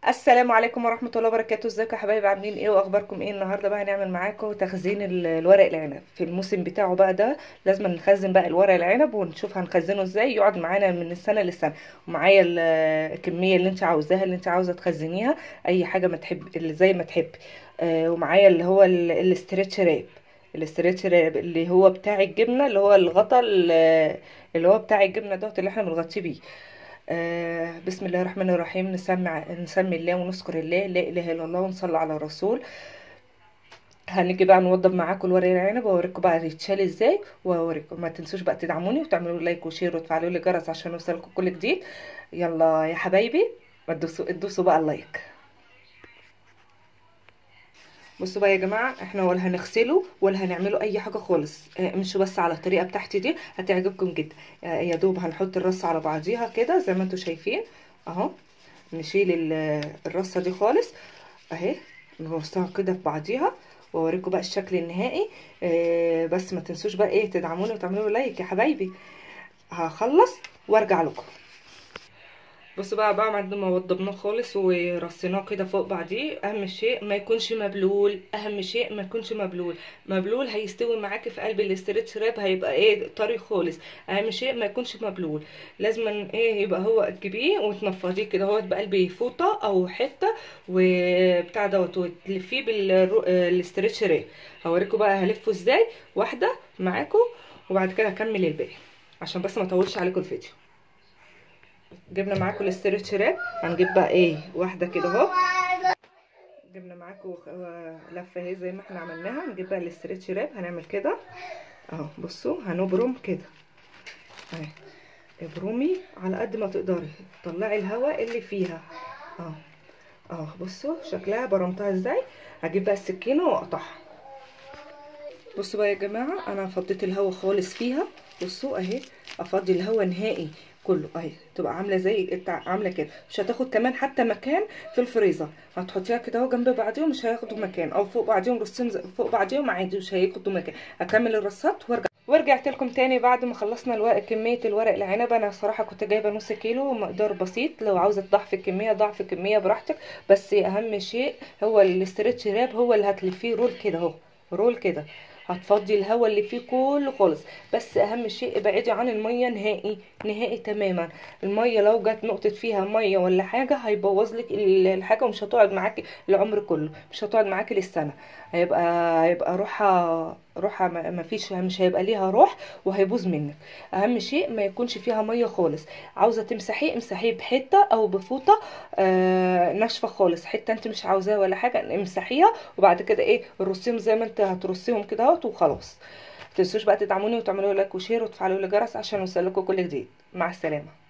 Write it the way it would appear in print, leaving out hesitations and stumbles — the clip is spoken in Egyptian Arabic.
السلام عليكم ورحمة الله وبركاته. ازيكم يا حبايب؟ عاملين ايه واخباركم ايه؟ النهارده بقى هنعمل معاكم تخزين الورق العنب في الموسم بتاعه بقى. ده لازم نخزن بقى الورق العنب ونشوف هنخزنه ازاي يقعد معانا من السنة للسنة. ومعايا الكمية اللي انت عاوزاها، اللي انت عاوزه تخزنيها، اي حاجة ما تحب، اللي زي ما تحب. ومعايا اللي هو ال stretch wrap، ال stretch wrap اللي هو بتاع الجبنة، اللي هو الغطا اللي هو بتاع الجبنة دوت اللي احنا بنغطيه بيه. بسم الله الرحمن الرحيم. نسمي الله ونذكر الله، لا اله الا الله، ونصلي على الرسول. هنيجي بقى نوضب معاكم الورق العنب واوريكم بقى يتشال ازاي، واوريكم. ما تنسوش بقى تدعموني وتعملوا like و share وتفعلوا لي الجرس عشان يوصلكم كل جديد. يلا يا حبايبي ادوسوا بقى ال like. بصوا بقى يا جماعة، احنا ولا هنغسله ولا هنعمله اي حاجة خالص، امشوا بس على الطريقة بتاعتي دي هتعجبكم جدا. يا دوب هنحط الرصه على بعضيها كده زي ما انتم شايفين اهو. نشيل الرصه دي خالص اهي، نرصها كده في بعضيها واوريكم بقى الشكل النهائي. بس ما تنسوش بقى ايه تدعموني وتعملوا like يا حبايبي. هخلص وارجع لكم. بصوا بقى بعد ما وضبناه خالص ورصيناه كده فوق بعضيه، اهم شيء ما يكونش مبلول، اهم شيء ما يكونش مبلول. مبلول هيستوي معاكي في قلب ال stretch wrap، هيبقى ايه طري خالص. اهم شيء ما يكونش مبلول، لازم ايه يبقى هو تجيبيه وتنفضيه كده اهوت بقلب فوطه او حتة وبتاع دوت، وتلفيه بال stretch wrap. هوريكم بقى هلفه ازاي واحدة معاكم، وبعد كده هكمل الباقي عشان بس ما اطولش عليكم الفيديو. جبنا معاكم ال stretch wrap، هنجيب بقى ايه واحدة كده اهو. جبنا معاكم لفه اهي زي ما احنا عملناها. نجيب بقى ال stretch wrap، هنعمل كده اهو. بصوا هنبرم كده اهي، ابرمي على قد ما تقدري، طلعي الهواء اللي فيها اهو اهو. بصوا شكلها برمتها ازاي. هجيب بقى السكينة واقطعها. بصوا بقى يا جماعة، انا فضيت الهواء خالص فيها. بصوا اهي، افضي الهواء نهائي كله اهي، تبقى عامله زي عامله كده. مش هتاخد كمان حتى مكان في الفريزر، هتحطيها كده اهو جنب بعضيهم مش هياخدوا مكان، او فوق بعضيهم رصين فوق بعضيهم عادي مش هياخدوا مكان. اكمل الرصات وارجع. ورجعت لكم تاني بعد ما خلصنا الورق، كمية الورق العنب. انا صراحة كنت جايبه نص كيلو، مقدار بسيط. لو عاوزه تضعفي الكمية ضعفي الكمية براحتك، بس اهم شيء هو ال stretch wrap هو اللي هتلفيه roll كده اهو، roll كده هتفضي الهواء اللي فيه كله خالص. بس اهم شيء ابعدي عن المية نهائي نهائي تماما. المية لو جت نقطة فيها مية ولا حاجة هيبوظ لك الحاجة، ومش هتقعد معاكي العمر كله، مش هتقعد معاكي للسنة. هيبقى روحها ما فيش، مش هيبقى ليها روح وهيبوظ منك. اهم شيء ما يكونش فيها مية خالص. عاوزه تمسحيه امسحيه بحته او بفوطه ناشفة خالص، حتة انت مش عاوزاها ولا حاجة امسحيها، وبعد كده ايه رصيهم زي ما انت هترصيهم كده اهوت وخلاص. متنسوش بقى تدعموني وتعملوا like و share وتفعلوا الجرس عشان يوصلكوا كل جديد. مع السلامة.